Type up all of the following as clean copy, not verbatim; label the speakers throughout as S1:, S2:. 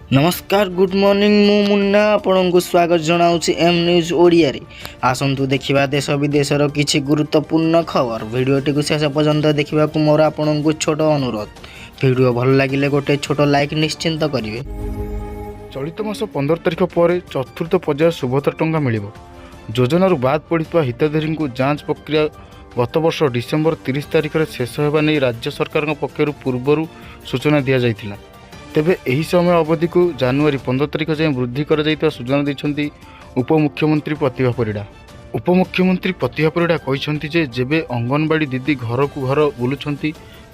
S1: ନମସ୍କାର, good morning. ମୁଁ ମୁନ୍ନା ଆପଣଙ୍କୁ ସ୍ୱାଗତ ଜଣାଉଛି ଏମ୍ ନ୍ୟୁଜ୍ ଓଡ଼ିଆରେ। ଆସନ୍ତୁ ଦେଖିବା ଦେଶ ବିଦେଶର କିଛି ଗୁରୁତ୍ୱପୂର୍ଣ୍ଣ ଖବର। ଭିଡ଼ିଓଟିକୁ ଶେଷ ପର୍ଯ୍ୟନ୍ତ ଦେଖିବାକୁ ମୋର ଆପଣଙ୍କୁ ଛୋଟ ଅନୁରୋଧ। ଭିଡ଼ିଓ ଭଲ ଲାଗିଲେ ଗୋଟେ ଛୋଟ ଲାଇକ୍ ନିଶ୍ଚିନ୍ତ କରିବେ।
S2: ଚଳିତ ମାସ 15 ତାରିଖ ପରେ ଚତୁର୍ଥ ପର୍ଯ୍ୟାୟ ସୁଭଦ୍ରା ଟଙ୍କା ମିଳିବ। ଯୋଜନାରୁ ବାଦ୍ ପଡ଼ିଥିବା ହିତାଧିକାରୀଙ୍କୁ ଯାଞ୍ଚ ପ୍ରକ୍ରିୟା ଗତବର୍ଷ ଡିସେମ୍ବର 30 ତାରିଖରେ ଶେଷ ହେବା ନେଇ ରାଜ୍ୟ ସରକାରଙ୍କ ପକ୍ଷରୁ ପୂର୍ବରୁ ସୂଚନା ଦିଆଯାଇଥିଲା। ତେବେ ଏହି ସମୟ ଅବଧିକୁ ଜାନୁଆରୀ 15 ତାରିଖ ଯାଏଁ ବୃଦ୍ଧି କରାଯାଇଥିବା ସୂଚନା ଦେଇଛନ୍ତି ଉପମୁଖ୍ୟମନ୍ତ୍ରୀ ପ୍ରତିଭା ପରିଡ଼ା। ଉପମୁଖ୍ୟମନ୍ତ୍ରୀ ପ୍ରତିଭା ପରିଡ଼ା କହିଛନ୍ତି ଯେ, ଯେବେ ଅଙ୍ଗନବାଡ଼ି ଦିଦି ଘରକୁ ଘର ବୁଲୁଛନ୍ତି,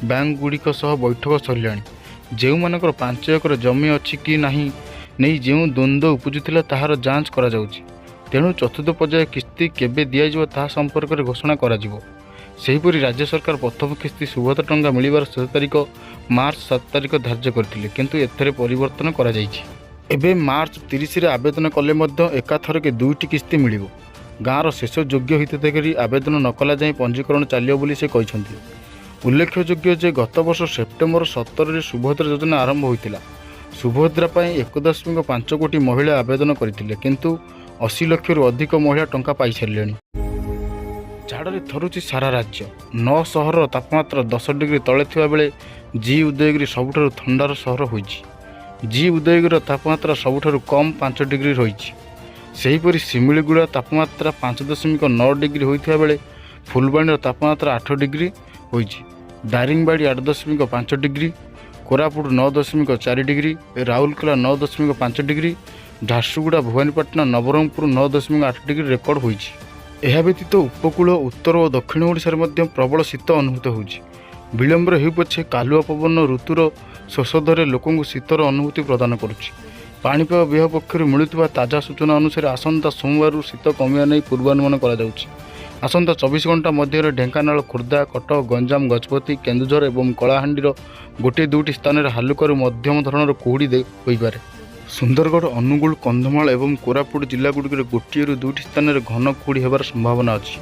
S2: ବ୍ୟାଙ୍କଗୁଡ଼ିକ ସହ ବୈଠକ ସରିଲାଣି। ଯେଉଁମାନଙ୍କର 5 ଏକର ଜମି ଅଛି କି ନାହିଁ ନେଇ ଯେଉଁ ଦ୍ୱନ୍ଦ୍ୱ ଉପୁଜୁଥିଲା, ତାହାର ଯାଞ୍ଚ କରାଯାଉଛି। ତେଣୁ ଚତୁର୍ଥ ପର୍ଯ୍ୟାୟ କିସ୍ତି କେବେ ଦିଆଯିବ, ତାହା ସମ୍ପର୍କରେ ଘୋଷଣା କରାଯିବ। ସେହିପରି ରାଜ୍ୟ ସରକାର ପ୍ରଥମ କିସ୍ତି ସୁଭଦ୍ରା ଟଙ୍କା ମିଳିବାର ଶେଷ ତାରିଖ ମାର୍ଚ୍ଚ 7 ତାରିଖ ଧାର୍ଯ୍ୟ କରିଥିଲେ। କିନ୍ତୁ ଏଥିରେ ପରିବର୍ତ୍ତନ କରାଯାଇଛି। ଏବେ ମାର୍ଚ୍ଚ 30ରେ ଆବେଦନ କଲେ ମଧ୍ୟ ଏକାଥରକେ ଦୁଇଟି କିସ୍ତି ମିଳିବ। ଗାଁର ଶେଷ ଯୋଗ୍ୟ ହିତାଧିକାରୀ ଆବେଦନ ନ କଲା ଯାଏଁ ପଞ୍ଜୀକରଣ ଚାଲିବ ବୋଲି ସେ କହିଛନ୍ତି। ଉଲ୍ଲେଖଯୋଗ୍ୟ ଯେ, ଗତବର୍ଷ ସେପ୍ଟେମ୍ବର 17ରେ ସୁଭଦ୍ରା ଯୋଜନା ଆରମ୍ଭ ହୋଇଥିଲା। ସୁଭଦ୍ରା ପାଇଁ 1.5 କୋଟି ମହିଳା ଆବେଦନ କରିଥିଲେ। କିନ୍ତୁ 80 ଲକ୍ଷରୁ ଅଧିକ ମହିଳା ଟଙ୍କା ପାଇସାରିଲେଣି। ଜାଡ଼ରେ ଥରୁଛି ସାରା ରାଜ୍ୟ। ନଅ ସହରର ତାପମାତ୍ରା 10 ଡିଗ୍ରୀ ତଳେ ଥିବା ବେଳେ ଜି ଉଦୟଗିରି ସବୁଠାରୁ ଥଣ୍ଡାର ସହର ହୋଇଛି। ଜି ଉଦୟଗିରିର ତାପମାତ୍ରା ସବୁଠାରୁ କମ୍ 5 ଡିଗ୍ରୀ ରହିଛି। ସେହିପରି ଶିମିଳିଗୁଡ଼ା ତାପମାତ୍ରା 5.9 ଡିଗ୍ରୀ ହୋଇଥିବା ବେଳେ ଫୁଲବାଣୀର ତାପମାତ୍ରା 8 ଡିଗ୍ରୀ ହୋଇଛି। Daringbadi 8.5 degree, Koraput 9.4 degree, Rourkela 9.5 degree, Jharsuguda, Bhawanipatna, Nabarangpur 9.8 degree record ହୋଇଛି। ଏହା ବ୍ୟତୀତ ଉପକୂଳ, ଉତ୍ତର ଓ ଦକ୍ଷିଣ ଓଡ଼ିଶାରେ ମଧ୍ୟ ପ୍ରବଳ ଶୀତ ଅନୁଭୂତ ହେଉଛି। ବିଳମ୍ବରେ ହେଉ ପଛେ କାଲୁଆ ପବନ ଋତୁର ଶେଷରେ ଲୋକଙ୍କୁ ଶୀତର ଅନୁଭୂତି ପ୍ରଦାନ କରୁଛି। ପାଣିପାଗ ବିଭାଗ ପକ୍ଷରୁ ମିଳୁଥିବା ତାଜା ସୂଚନା ଅନୁସାରେ ଆସନ୍ତା ସୋମବାରରୁ ଶୀତ କମିବା ନେଇ ପୂର୍ବାନୁମାନ କରାଯାଉଛି। ଆସନ୍ତା 24 ଘଣ୍ଟା ମଧ୍ୟରେ ଢେଙ୍କାନାଳ, ଖୋର୍ଦ୍ଧା, କଟକ, ଗଞ୍ଜାମ, ଗଜପତି, କେନ୍ଦୁଝର ଏବଂ କଳାହାଣ୍ଡିର ଗୋଟିଏ ଦୁଇଟି ସ୍ଥାନରେ ହାଲୁକାରୁ ମଧ୍ୟମ ଧରଣର କୁହୁଡ଼ି ହୋଇପାରେ। ସୁନ୍ଦରଗଡ଼, ଅନୁଗୁଳ, କନ୍ଧମାଳ ଏବଂ କୋରାପୁଟ ଜିଲ୍ଲାଗୁଡ଼ିକରେ ଗୋଟିଏରୁ ଦୁଇଟି ସ୍ଥାନରେ ଘନ କୁହୁଡ଼ି ହେବାର ସମ୍ଭାବନା ଅଛି।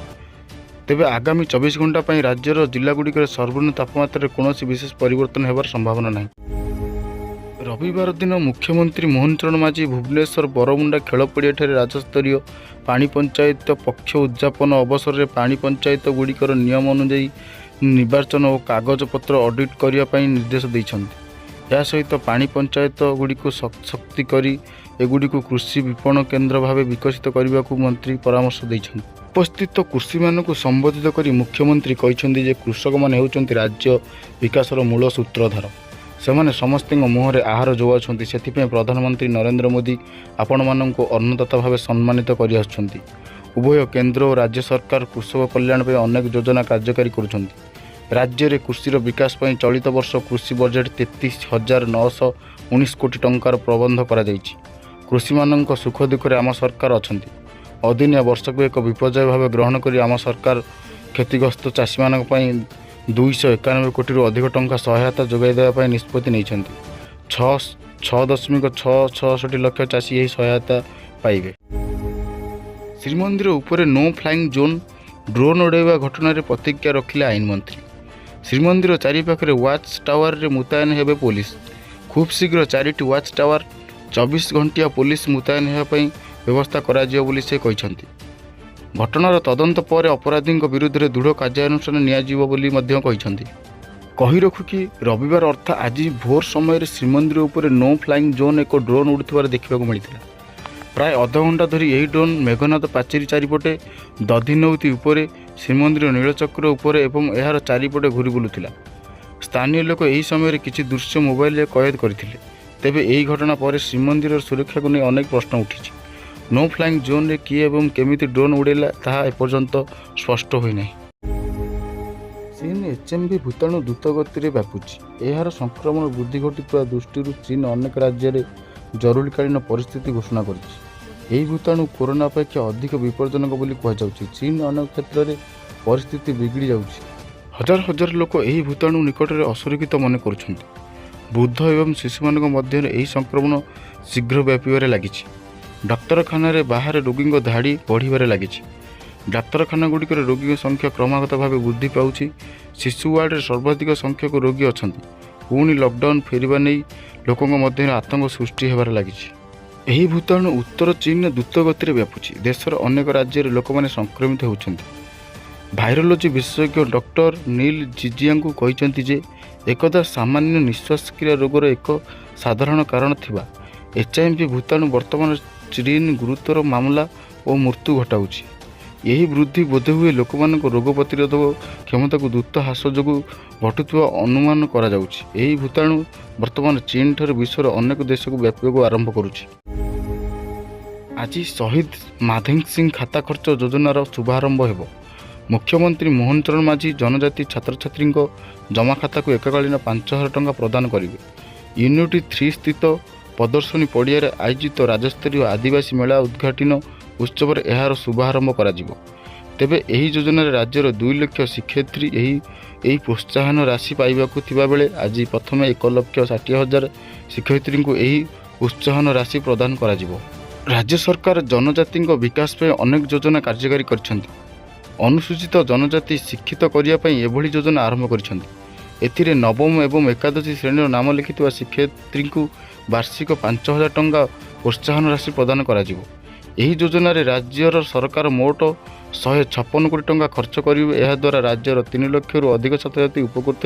S2: ତେବେ ଆଗାମୀ 24 ଘଣ୍ଟା ପାଇଁ ରାଜ୍ୟର ଜିଲ୍ଲାଗୁଡ଼ିକରେ ସର୍ବନିମ୍ନ ତାପମାତ୍ରାରେ କୌଣସି ବିଶେଷ ପରିବର୍ତ୍ତନ ହେବାର ସମ୍ଭାବନା ନାହିଁ। ରବିବାର ଦିନ ମୁଖ୍ୟମନ୍ତ୍ରୀ ମୋହନ ଚରଣ ମାଝୀ ଭୁବନେଶ୍ୱର ବରମୁଣ୍ଡା ଖେଳ ପଡ଼ିଆଠାରେ ରାଜ୍ୟସ୍ତରୀୟ ପାଣି ପଞ୍ଚାୟତ ପକ୍ଷ ଉଦଯାପନ ଅବସରରେ ପାଣି ପଞ୍ଚାୟତଗୁଡ଼ିକର ନିୟମ ଅନୁଯାୟୀ ନିର୍ବାଚନ ଓ କାଗଜପତ୍ର ଅଡିଟ୍ କରିବା ପାଇଁ ନିର୍ଦ୍ଦେଶ ଦେଇଛନ୍ତି। ଏହା ସହିତ ପାଣି ପଞ୍ଚାୟତଗୁଡ଼ିକୁ ସଶକ୍ତ କରି ଏଗୁଡ଼ିକୁ କୃଷି ବିପଣନ କେନ୍ଦ୍ର ଭାବେ ବିକଶିତ କରିବାକୁ ମନ୍ତ୍ରୀ ପରାମର୍ଶ ଦେଇଛନ୍ତି। ଉପସ୍ଥିତ କୃଷକମାନଙ୍କୁ ସମ୍ବୋଧିତ କରି ମୁଖ୍ୟମନ୍ତ୍ରୀ କହିଛନ୍ତି ଯେ, କୃଷକମାନେ ହେଉଛନ୍ତି ରାଜ୍ୟ ବିକାଶର ମୂଳ ସୂତ୍ରଧାର। ସେମାନେ ସମସ୍ତଙ୍କ ମୁହଁରେ ଆହାର ଯୋଗାଉଛନ୍ତି। ସେଥିପାଇଁ ପ୍ରଧାନମନ୍ତ୍ରୀ ନରେନ୍ଦ୍ର ମୋଦି ଆପଣମାନଙ୍କୁ ଅନ୍ନଦାତା ଭାବେ ସମ୍ମାନିତ କରିଆସୁଛନ୍ତି। ଉଭୟ କେନ୍ଦ୍ର ଓ ରାଜ୍ୟ ସରକାର କୃଷକ କଲ୍ୟାଣ ପାଇଁ ଅନେକ ଯୋଜନା କାର୍ଯ୍ୟକାରୀ କରୁଛନ୍ତି। ରାଜ୍ୟରେ କୃଷିର ବିକାଶ ପାଇଁ ଚଳିତ ବର୍ଷ କୃଷି ବଜେଟ୍ 33,919 କୋଟି ଟଙ୍କାର ପ୍ରବନ୍ଧ କରାଯାଇଛି। କୃଷକମାନଙ୍କ ସୁଖ ଦୁଃଖରେ ଆମ ସରକାର ଅଛନ୍ତି। ଅଦିନିଆ ବର୍ଷାକୁ ଏକ ବିପର୍ଯ୍ୟୟ ଭାବେ ଗ୍ରହଣ କରି ଆମ ସରକାର କ୍ଷତିଗ୍ରସ୍ତ ଚାଷୀମାନଙ୍କ ପାଇଁ 291 କୋଟିରୁ ଅଧିକ ଟଙ୍କା ସହାୟତା ଯୋଗାଇ ଦେବା ପାଇଁ ନିଷ୍ପତ୍ତି ନେଇଛନ୍ତି। ଛଅ 6.666 ଲକ୍ଷ ଚାଷୀ ଏହି ସହାୟତା ପାଇବେ। ଶ୍ରୀମନ୍ଦିର ଉପରେ ନୋ ଫ୍ଲାଇଂ ଜୋନ୍, ଡ୍ରୋନ୍ ଉଡ଼ାଇବା ଘଟଣାରେ ପ୍ରତିକ୍ରିୟା ରଖିଲେ ଆଇନ ମନ୍ତ୍ରୀ। ଶ୍ରୀମନ୍ଦିର ଚାରିପାଖରେ ୱାଚ୍ ଟାୱାରରେ ମୁତୟନ ହେବେ ପୋଲିସ। ଖୁବ୍ ଶୀଘ୍ର ଚାରିଟି ୱାଚ୍ ଟାୱାର, 24 ଘଣ୍ଟିଆ ପୋଲିସ ମୁତୟନ ହେବା ପାଇଁ ବ୍ୟବସ୍ଥା କରାଯିବ ବୋଲି ସେ କହିଛନ୍ତି। ଘଟଣାର ତଦନ୍ତ ପରେ ଅପରାଧୀଙ୍କ ବିରୁଦ୍ଧରେ ଦୃଢ଼ କାର୍ଯ୍ୟାନୁଷ୍ଠାନ ନିଆଯିବ ବୋଲି ମଧ୍ୟ କହିଛନ୍ତି। କହି ରଖୁ କି, ରବିବାର ଅର୍ଥାତ୍ ଆଜି ଭୋର ସମୟରେ ଶ୍ରୀମନ୍ଦିର ଉପରେ ନୋ ଫ୍ଲାଇଂ ଜୋନ୍ ଏକ ଡ୍ରୋନ୍ ଉଡ଼ୁଥିବାର ଦେଖିବାକୁ ମିଳିଥିଲା। ପ୍ରାୟ ଅଧଘଣ୍ଟା ଧରି ଏହି ଡ୍ରୋନ୍ ମେଘନାଦ ପାଚେରୀ ଚାରିପଟେ, ଦଧିନଉତି ଉପରେ, ଶ୍ରୀମନ୍ଦିର ନୀଳଚକ୍ର ଉପରେ ଏବଂ ଏହାର ଚାରିପଟେ ଘୁରି ବୁଲୁଥିଲା। ସ୍ଥାନୀୟ ଲୋକ ଏହି ସମୟରେ କିଛି ଦୃଶ୍ୟ ମୋବାଇଲରେ କଏଦ କରିଥିଲେ। ତେବେ ଏହି ଘଟଣା ପରେ ଶ୍ରୀମନ୍ଦିରର ସୁରକ୍ଷାକୁ ନେଇ ଅନେକ ପ୍ରଶ୍ନ ଉଠିଛି। ନୋ ଫ୍ଲାଇଂ ଜୋନ୍ରେ କିଏ ଏବଂ କେମିତି ଡ୍ରୋନ୍ ଉଡ଼ାଇଲା, ତାହା ଏପର୍ଯ୍ୟନ୍ତ ସ୍ପଷ୍ଟ ହୋଇନାହିଁ। ଚୀନ ଏଚଏମଭି ଭୂତାଣୁ ଦ୍ରୁତ ଗତିରେ ବ୍ୟାପୁଛି। ଏହାର ସଂକ୍ରମଣ ବୃଦ୍ଧି ଘଟୁଥିବା ଦୃଷ୍ଟିରୁ ଚୀନ ଅନେକ ରାଜ୍ୟରେ ଜରୁରୀକାଳୀନ ପରିସ୍ଥିତି ଘୋଷଣା କରିଛି। ଏହି ଭୂତାଣୁ କରୋନା ଅପେକ୍ଷା ଅଧିକ ବିପଜ୍ଜନକ ବୋଲି କୁହାଯାଉଛି। ଚୀନ ଅନେକ କ୍ଷେତ୍ରରେ ପରିସ୍ଥିତି ବିଗିଡ଼ି ଯାଉଛି। ହଜାର ହଜାର ଲୋକ ଏହି ଭୂତାଣୁ ନିକଟରେ ଅସୁରକ୍ଷିତ ମନେ କରୁଛନ୍ତି। ବୃଦ୍ଧ ଏବଂ ଶିଶୁମାନଙ୍କ ମଧ୍ୟରେ ଏହି ସଂକ୍ରମଣ ଶୀଘ୍ର ବ୍ୟାପିବାରେ ଲାଗିଛି। ଡାକ୍ତରଖାନାରେ ବାହାରେ ରୋଗୀଙ୍କ ଧାଡ଼ି ବଢ଼ିବାରେ ଲାଗିଛି। ଡାକ୍ତରଖାନାଗୁଡ଼ିକରେ ରୋଗୀଙ୍କ ସଂଖ୍ୟା କ୍ରମାଗତ ଭାବେ ବୃଦ୍ଧି ପାଉଛି। ଶିଶୁ ୱାର୍ଡରେ ସର୍ବାଧିକ ସଂଖ୍ୟକ ରୋଗୀ ଅଛନ୍ତି। ପୁଣି ଲକଡାଉନ୍ ଫେରିବା ନେଇ ଲୋକଙ୍କ ମଧ୍ୟରେ ଆତଙ୍କ ସୃଷ୍ଟି ହେବାରେ ଲାଗିଛି। ଏହି ଭୂତାଣୁ ଉତ୍ତର ଚୀନରେ ଦ୍ରୁତ ଗତିରେ ବ୍ୟାପୁଛି। ଦେଶର ଅନେକ ରାଜ୍ୟରେ ଲୋକମାନେ ସଂକ୍ରମିତ ହେଉଛନ୍ତି। ଭାଇରୋଲୋଜି ବିଶେଷଜ୍ଞ ଡକ୍ଟର ନିଲ୍ ଜିଜିଆଙ୍କୁ କହିଛନ୍ତି ଯେ ଏକଦା ସାମାନ୍ୟ ନିଶ୍ୱାସକ୍ରିୟା ରୋଗର ଏକ ସାଧାରଣ କାରଣ ଥିବା ଏଚ୍ଆଇଏମ୍ଭି ଭୂତାଣୁ ବର୍ତ୍ତମାନ ଚୀନ ଗୁରୁତର ମାମଲା ଓ ମୃତ୍ୟୁ ଘଟାଉଛି। ଏହି ବୃଦ୍ଧି ବୋଧହୁଏ ଲୋକମାନଙ୍କ ରୋଗ ପ୍ରତିରୋଧକ କ୍ଷମତାକୁ ଦ୍ରୁତ ହ୍ରାସ ଯୋଗୁଁ ଘଟୁଥିବା ଅନୁମାନ କରାଯାଉଛି। ଏହି ଭୂତାଣୁ ବର୍ତ୍ତମାନ ଚୀନଠାରୁ ବିଶ୍ୱର ଅନେକ ଦେଶକୁ ବ୍ୟାପିବାକୁ ଆରମ୍ଭ କରୁଛି। ଆଜି ଶହୀଦ ମାଧେଙ୍ଗ ସିଂ ଖାତା ଖର୍ଚ୍ଚ ଯୋଜନାର ଶୁଭାରମ୍ଭ ହେବ। ମୁଖ୍ୟମନ୍ତ୍ରୀ ମୋହନ ଚରଣ ମାଝୀ ଜନଜାତି ଛାତ୍ରଛାତ୍ରୀଙ୍କ ଜମା ଖାତାକୁ ଏକକାଳୀନ 5,000 ଟଙ୍କା ପ୍ରଦାନ କରିବେ। ୟୁନିଟ୍ 3 ସ୍ଥିତ ପ୍ରଦର୍ଶନୀ ପଡ଼ିଆରେ ଆୟୋଜିତ ରାଜ୍ୟସ୍ତରୀୟ ଆଦିବାସୀ ମେଳା ଉଦ୍ଘାଟନ ଉତ୍ସବରେ ଏହାର ଶୁଭାରମ୍ଭ କରାଯିବ। ତେବେ ଏହି ଯୋଜନାରେ ରାଜ୍ୟର 2 ଲକ୍ଷ ଶିକ୍ଷୟିତ୍ରୀ ଏହି ପ୍ରୋତ୍ସାହନ ରାଶି ପାଇବାକୁ ଥିବାବେଳେ ଆଜି ପ୍ରଥମେ 1,60,000 ଶିକ୍ଷୟିତ୍ରୀଙ୍କୁ ଏହି ପ୍ରୋତ୍ସାହନ ରାଶି ପ୍ରଦାନ କରାଯିବ। ରାଜ୍ୟ ସରକାର ଜନଜାତିଙ୍କ ବିକାଶ ପାଇଁ ଅନେକ ଯୋଜନା କାର୍ଯ୍ୟକାରୀ କରିଛନ୍ତି। ଅନୁସୂଚିତ ଜନଜାତି ଶିକ୍ଷିତ କରିବା ପାଇଁ ଏଭଳି ଯୋଜନା ଆରମ୍ଭ କରିଛନ୍ତି। ଏଥିରେ ନବମ ଏବଂ ଏକାଦଶ ଶ୍ରେଣୀର ନାମ ଲେଖିଥିବା ଶିକ୍ଷୟିତ୍ରୀଙ୍କୁ ବାର୍ଷିକ 5,000 ଟଙ୍କା ପ୍ରୋତ୍ସାହନ ରାଶି ପ୍ରଦାନ କରାଯିବ। ଏହି ଯୋଜନାରେ ରାଜ୍ୟର ସରକାର ମୋଟ 156 କୋଟି ଟଙ୍କା ଖର୍ଚ୍ଚ କରିବେ। ଏହାଦ୍ୱାରା ରାଜ୍ୟର 3 ଲକ୍ଷରୁ ଅଧିକ ଛାତ୍ରଛାତ୍ରୀ ଉପକୃତ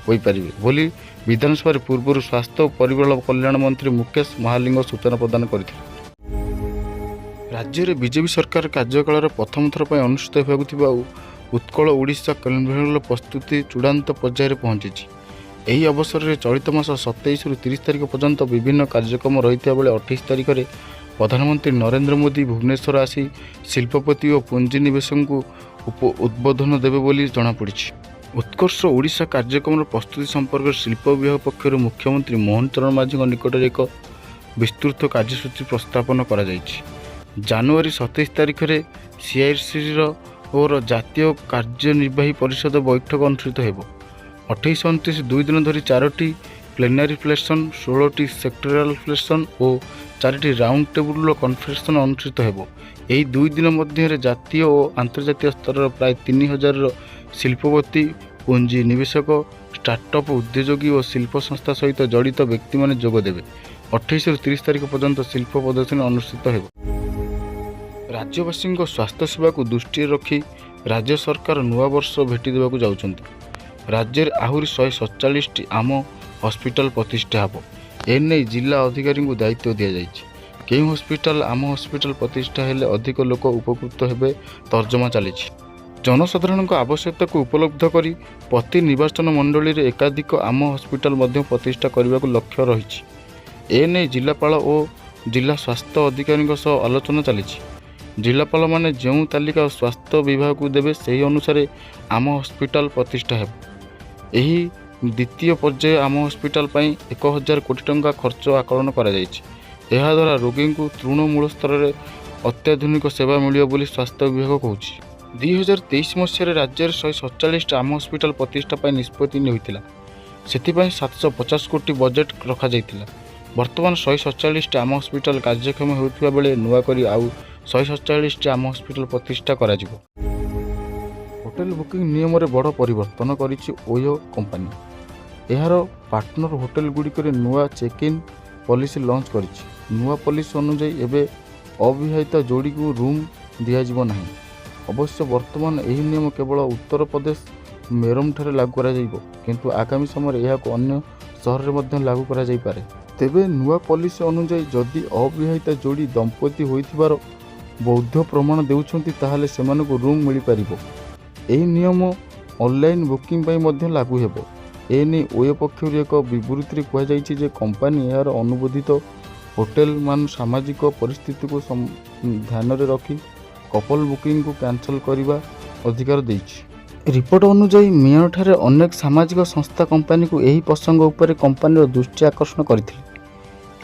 S2: ହୋଇପାରିବେ ବୋଲି ବିଧାନସଭାରେ ପୂର୍ବରୁ ସ୍ୱାସ୍ଥ୍ୟ ଓ ପରିବାର କଲ୍ୟାଣ ମନ୍ତ୍ରୀ ମୁକେଶ ମହାଲିଙ୍ଗ ସୂଚନା ପ୍ରଦାନ କରିଥିଲେ। ରାଜ୍ୟରେ ବିଜେପି ସରକାର କାର୍ଯ୍ୟକାଳର ପ୍ରଥମ ଥର ପାଇଁ ଅନୁଷ୍ଠିତ ହେବାକୁ ଥିବା ଉତ୍କଳ ଓଡ଼ିଶା କନକ୍ଲେଭର ପ୍ରସ୍ତୁତି ଚୂଡ଼ାନ୍ତ ପର୍ଯ୍ୟାୟରେ ପହଞ୍ଚିଛି। ଏହି ଅବସରରେ ଚଳିତ ମାସ 27ରୁ 30 ତାରିଖ ପର୍ଯ୍ୟନ୍ତ ବିଭିନ୍ନ କାର୍ଯ୍ୟକ୍ରମ ରହିଥିବା ବେଳେ 28 ତାରିଖରେ ପ୍ରଧାନମନ୍ତ୍ରୀ ନରେନ୍ଦ୍ର ମୋଦି ଭୁବନେଶ୍ୱର ଆସି ଶିଳ୍ପପତି ଓ ପୁଞ୍ଜିନିବେଶକଙ୍କୁ ଉଦ୍ବୋଧନ ଦେବେ ବୋଲି ଜଣାପଡ଼ିଛି। ଉତ୍କର୍ଷ ଓଡ଼ିଶା କାର୍ଯ୍ୟକ୍ରମର ପ୍ରସ୍ତୁତି ସମ୍ପର୍କରେ ଶିଳ୍ପ ବିଭାଗ ପକ୍ଷରୁ ମୁଖ୍ୟମନ୍ତ୍ରୀ ମୋହନ ଚରଣ ମାଝୀଙ୍କ ନିକଟରେ ଏକ ବିସ୍ତୃତ କାର୍ଯ୍ୟସୂଚୀ ପ୍ରସ୍ତାପନ କରାଯାଇଛି। ଜାନୁଆରୀ 27 ତାରିଖରେ ସିଆଇଆଇର ଓର ଜାତୀୟ କାର୍ଯ୍ୟନିର୍ବାହୀ ପରିଷଦ ବୈଠକ ଅନୁଷ୍ଠିତ ହେବ। 28, 29 2 ଦିନ ଧରି ଚାରୋଟି ପ୍ଲେନାରୀ ସେସନ୍, 16ଟି ସେକ୍ଟରାଲ ସେସନ୍ ଓ ଚାରିଟି ରାଉଣ୍ଡ ଟେବୁଲ କନଫରେନ୍ସ ଅନୁଷ୍ଠିତ ହେବ। ଏହି 2 ଦିନ ମଧ୍ୟରେ ଜାତୀୟ ଓ ଆନ୍ତର୍ଜାତୀୟ ସ୍ତରର ପ୍ରାୟ 3,000ର ଶିଳ୍ପପତି, ପୁଞ୍ଜି ନିବେଶକ, ଷ୍ଟାର୍ଟଅପ୍ ଉଦ୍ୟୋଗୀ ଓ ଶିଳ୍ପ ସଂସ୍ଥା ସହିତ ଜଡ଼ିତ ବ୍ୟକ୍ତିମାନେ ଯୋଗ ଦେବେ। 28ରୁ 30 ତାରିଖ ପର୍ଯ୍ୟନ୍ତ ଶିଳ୍ପ ପ୍ରଦର୍ଶନୀ ଅନୁଷ୍ଠିତ ହେବ। ରାଜ୍ୟବାସୀଙ୍କ ସ୍ୱାସ୍ଥ୍ୟ ସେବାକୁ ଦୃଷ୍ଟିରେ ରଖି ରାଜ୍ୟ ସରକାର ନୂଆବର୍ଷ ଭେଟି ଦେବାକୁ ଯାଉଛନ୍ତି। ରାଜ୍ୟରେ ଆହୁରି 147ଟି ଆମ ହସ୍ପିଟାଲ ପ୍ରତିଷ୍ଠା ହେବ। ଏନେଇ ଜିଲ୍ଲା ଅଧିକାରୀଙ୍କୁ ଦାୟିତ୍ୱ ଦିଆଯାଇଛି। କେଉଁ ହସ୍ପିଟାଲ ଆମ ହସ୍ପିଟାଲ ପ୍ରତିଷ୍ଠା ହେଲେ ଅଧିକ ଲୋକ ଉପକୃତ ହେବେ, ତର୍ଜମା ଚାଲିଛି। ଜନସାଧାରଣଙ୍କ ଆବଶ୍ୟକତାକୁ ଉପଲବ୍ଧ କରି ପ୍ରତି ନିର୍ବାଚନ ମଣ୍ଡଳୀରେ ଏକାଧିକ ଆମ ହସ୍ପିଟାଲ ମଧ୍ୟ ପ୍ରତିଷ୍ଠା କରିବାକୁ ଲକ୍ଷ୍ୟ ରହିଛି। ଏନେଇ ଜିଲ୍ଲାପାଳ ଓ ଜିଲ୍ଲା ସ୍ୱାସ୍ଥ୍ୟ ଅଧିକାରୀଙ୍କ ସହ ଆଲୋଚନା ଚାଲିଛି। ଜିଲ୍ଲାପାଳମାନେ ଯେଉଁ ତାଲିକା ସ୍ୱାସ୍ଥ୍ୟ ବିଭାଗକୁ ଦେବେ, ସେହି ଅନୁସାରେ ଆମ ହସ୍ପିଟାଲ ପ୍ରତିଷ୍ଠା ହେବ। ଏହି ଦ୍ୱିତୀୟ ପର୍ଯ୍ୟାୟ ଆମ ହସ୍ପିଟାଲ ପାଇଁ 1,000 କୋଟି ଟଙ୍କା ଖର୍ଚ୍ଚ ଆକଳନ କରାଯାଇଛି। ଏହାଦ୍ୱାରା ରୋଗୀଙ୍କୁ ତୃଣମୂଳ ସ୍ତରରେ ଅତ୍ୟାଧୁନିକ ସେବା ମିଳିବ ବୋଲି ସ୍ୱାସ୍ଥ୍ୟ ବିଭାଗ କହୁଛି। 2023 ମସିହାରେ ରାଜ୍ୟରେ 147ଟି ଆମ ହସ୍ପିଟାଲ ପ୍ରତିଷ୍ଠା ପାଇଁ ନିଷ୍ପତ୍ତି ହୋଇଥିଲା। ସେଥିପାଇଁ 750 କୋଟି ବଜେଟ୍ ରଖାଯାଇଥିଲା। ବର୍ତ୍ତମାନ 147ଟି ଆମ ହସ୍ପିଟାଲ କାର୍ଯ୍ୟକ୍ଷମ ହେଉଥିବା ବେଳେ ନୂଆ କରି ଆଉ 147ଟି ଆମ ହସ୍ପିଟାଲ ପ୍ରତିଷ୍ଠା କରାଯିବ। ହୋଟେଲ ବୁକିଂ ନିୟମରେ ବଡ଼ ପରିବର୍ତ୍ତନ କରିଛି ଓୟୋ କମ୍ପାନୀ। ଏହାର ପାର୍ଟନର ହୋଟେଲଗୁଡ଼ିକରେ ନୂଆ ଚେକ୍ ଇନ୍ ପଲିସି ଲଞ୍ଚ କରିଛି। ନୂଆ ପଲିସି ଅନୁଯାୟୀ ଏବେ ଅବିବାହିତ ଯୋଡ଼ିକୁ ରୁମ୍ ଦିଆଯିବ ନାହିଁ। ଅବଶ୍ୟ ବର୍ତ୍ତମାନ ଏହି ନିୟମ କେବଳ ଉତ୍ତରପ୍ରଦେଶ ମେରଠଠାରେ ଲାଗୁ କରାଯିବ, କିନ୍ତୁ ଆଗାମୀ ସମୟରେ ଏହାକୁ ଅନ୍ୟ ସହରରେ ମଧ୍ୟ ଲାଗୁ କରାଯାଇପାରେ। ତେବେ ନୂଆ ପଲିସି ଅନୁଯାୟୀ ଯଦି ଅବିବାହିତ ଯୋଡ଼ି ଦମ୍ପତି ହୋଇଥିବାର ବୈଧ ପ୍ରମାଣ ଦେଉଛନ୍ତି, ତାହେଲେ ସେମାନଙ୍କୁ ରୁମ୍ ମିଳିପାରିବ। ଏହି ନିୟମ ଅନଲାଇନ୍ ବୁକିଂ ପାଇଁ ମଧ୍ୟ ଲାଗୁ ହେବ। ଏନେଇ ଓୟୋ ପକ୍ଷରୁ ଏକ ବିବୃତ୍ତିରେ କୁହାଯାଇଛି ଯେ କମ୍ପାନୀ ଏହାର ଅନୁବନ୍ଧିତ ହୋଟେଲମାନ ସାମାଜିକ ପରିସ୍ଥିତିକୁ ଧ୍ୟାନରେ ରଖି କପଲ ବୁକିଂକୁ କ୍ୟାନସଲ କରିବା ଅଧିକାର ଦେଇଛି। ରିପୋର୍ଟ ଅନୁଯାୟୀ, ମେରଠଠାରେ ଅନେକ ସାମାଜିକ ସଂସ୍ଥା କମ୍ପାନୀକୁ ଏହି ପ୍ରସଙ୍ଗ ଉପରେ କମ୍ପାନୀର ଦୃଷ୍ଟି ଆକର୍ଷଣ କରିଥିଲେ।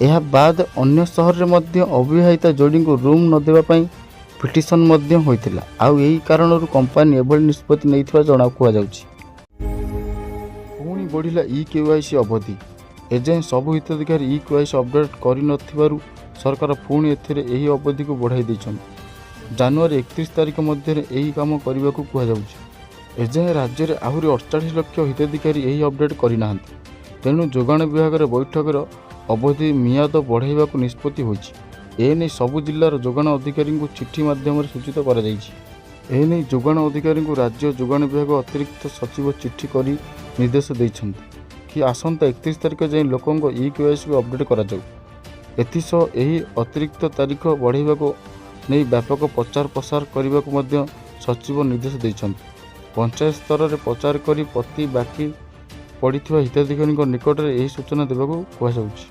S2: ଏହା ବାଦ ଅନ୍ୟ ସହରରେ ମଧ୍ୟ ଅବିବାହିତ ଯୋଡ଼ିଙ୍କୁ ରୁମ୍ ନ ଦେବା ପାଇଁ ପିଟିସନ୍ ମଧ୍ୟ ହୋଇଥିଲା। ଆଉ ଏହି କାରଣରୁ କମ୍ପାନୀ ଏଭଳି ନିଷ୍ପତ୍ତି ନେଇଥିବା କୁହାଯାଉଛି। ପୁଣି ବଢ଼ିଲା ଇ କେୱାଇସି ଅବଧି। ଏଯାଏଁ ସବୁ ହିତାଧିକାରୀ ଇ କେୱାଇସି ଅପଡେଟ୍ କରିନଥିବାରୁ ସରକାର ପୁଣି ଏଥିରେ ଏହି ଅବଧିକୁ ବଢ଼ାଇ ଦେଇଛନ୍ତି। ଜାନୁଆରୀ 31 ତାରିଖ ମଧ୍ୟରେ ଏହି କାମ କରିବାକୁ କୁହାଯାଉଛି। ଏଯାଏଁ ରାଜ୍ୟରେ ଆହୁରି 48 ଲକ୍ଷ ହିତାଧିକାରୀ ଏହି ଅପଡେଟ୍ କରିନାହାନ୍ତି। ତେଣୁ ଯୋଗାଣ ବିଭାଗର ବୈଠକର ଅବଧି ମିଆଦ ବଢ଼ାଇବାକୁ ନିଷ୍ପତ୍ତି ହୋଇଛି। ଏନେଇ ସବୁ ଜିଲ୍ଲାର ଯୋଗାଣ ଅଧିକାରୀଙ୍କୁ ଚିଠି ମାଧ୍ୟମରେ ସୂଚିତ କରାଯାଇଛି। ଏନେଇ ଯୋଗାଣ ଅଧିକାରୀଙ୍କୁ ରାଜ୍ୟ ଯୋଗାଣ ବିଭାଗ ଅତିରିକ୍ତ ସଚିବ ଚିଠି କରି ନିର୍ଦ୍ଦେଶ ଦେଇଛନ୍ତି କି ଆସନ୍ତା 31 ତାରିଖ ଯାଏଁ ଲୋକଙ୍କ ଇ କେୱାଇସିକୁ ଅପଡେଟ୍ କରାଯାଉ। ଏଥିସହ ଏହି ଅତିରିକ୍ତ ତାରିଖ ବଢ଼ାଇବାକୁ ନେଇ ବ୍ୟାପକ ପ୍ରଚାର ପ୍ରସାର କରିବାକୁ ମଧ୍ୟ ସଚିବ ନିର୍ଦ୍ଦେଶ ଦେଇଛନ୍ତି। ପଞ୍ଚାୟତ ସ୍ତରରେ ପ୍ରଚାର କରି ପ୍ରତି ବାକି ପଡ଼ିଥିବା ହିତାଧିକାରୀଙ୍କ ନିକଟରେ ଏହି ସୂଚନା ଦେବାକୁ କୁହାଯାଉଛି।